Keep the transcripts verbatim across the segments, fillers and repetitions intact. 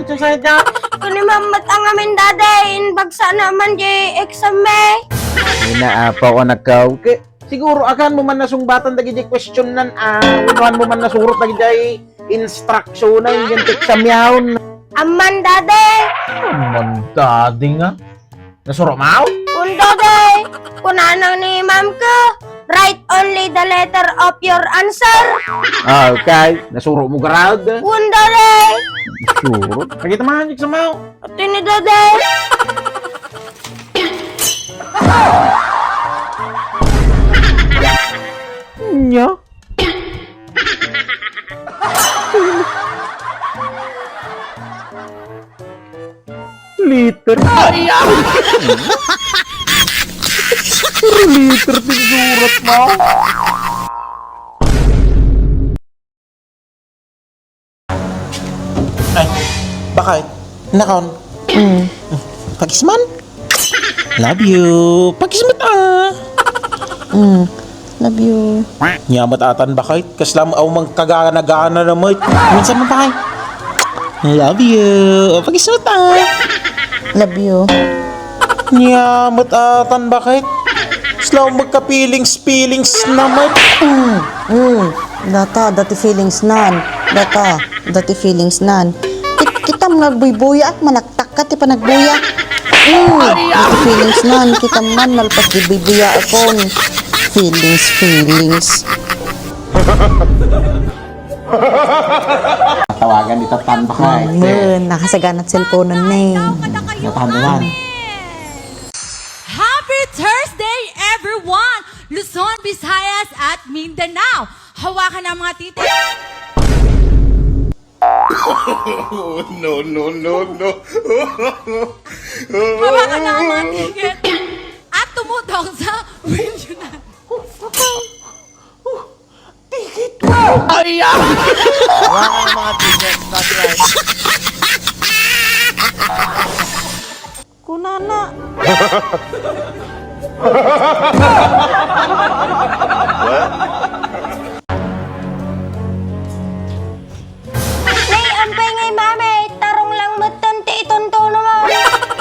Saan ka? Kuno man met a ngamin, Daddy, imbagsak man di exam mi. Ina, apaw, anak ko. Ke, siguro, akan mo man nasungbatan dagiti question nan, a, wenno akan mo man nasurot dagiti instruction na, yung exam yaon. Amman, Daddy. Amman, Daddy nga. Nasurot mo? Wen, Daddy. Kunana ni Ma'am ko, "Write only the letter of your answer." Okay. Nasurot mo, garad? Wen, Daddy. Surot? Pakita man, exam mo. Ati ni Daddy. Nya? Liter. Ay, ah! Puro liter ti surat mo. Ay, bakit? Nakon? Mm. Pakisman? Love you. Pakismat, ah. Mm. Love you. Nya met atan, bakit? Kasla aw mangkagana-gana na met. Minsan mo, bakit? Love you. Pakismat, ah. Love you. Nya met atan, bakit? Kasla aw magka-feelings, feelings na met. Mm. Mm. Data, dati feelings nan. Data, dati feelings nan. Kit-, kitam nga agbuybuyaak, manaktak ka ti panagbuya. Mm, dati feelings nan. Kitam man, malpas di buybuyaakon. Feelings, feelings. Tawagan ita tan, bakit? Mm, nakasagana ti cellphone na eh. Natahan naman. Happy Thursday, everyone! Luzon, Visayas, at Mindanao. Hawakan ang mga titi. No, no, no, no. Hawakan ang mga tiket. At tumutong sa Wiljonan. Ticket ko! Ay, ah! Hawakan ang mga tiket. That's right. Kunana. Nay, ampay ngay, Mami, tarong lang metten ti ituntuno mo.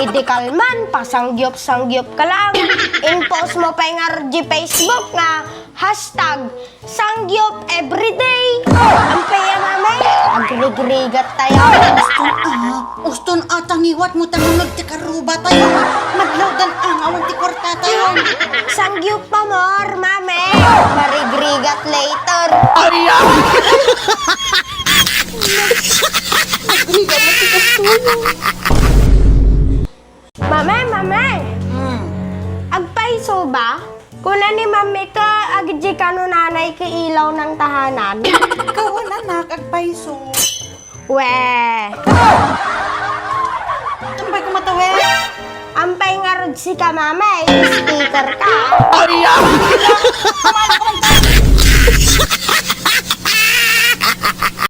Idi kalman, pasanggiup-sanggiup ka lang. In-post mo pay ngarud di Facebook nga hashtag Sanggiup everyday. Ampay a, Mami? Agrigrigat tayo. Uston a, uston a, tangiwat mo, tanunod ti karruba tayo. Madlawdan a nga awan ti kwarta tayo. Sanggiup pa more, Mami. Marigrigat later. Ay, ah! Agrigrigat mo ti kastoy. Mame, mame! Hmm. Agpayso ba? Kuna ni mami ka, agiddi kano nanay ka ilaw ng tahanan. Kawan, anak, agpayso. We! Ampay ko matawe? Ampay ngarud sika, mame, speaker ka. Ay, ah! Kamala ko ng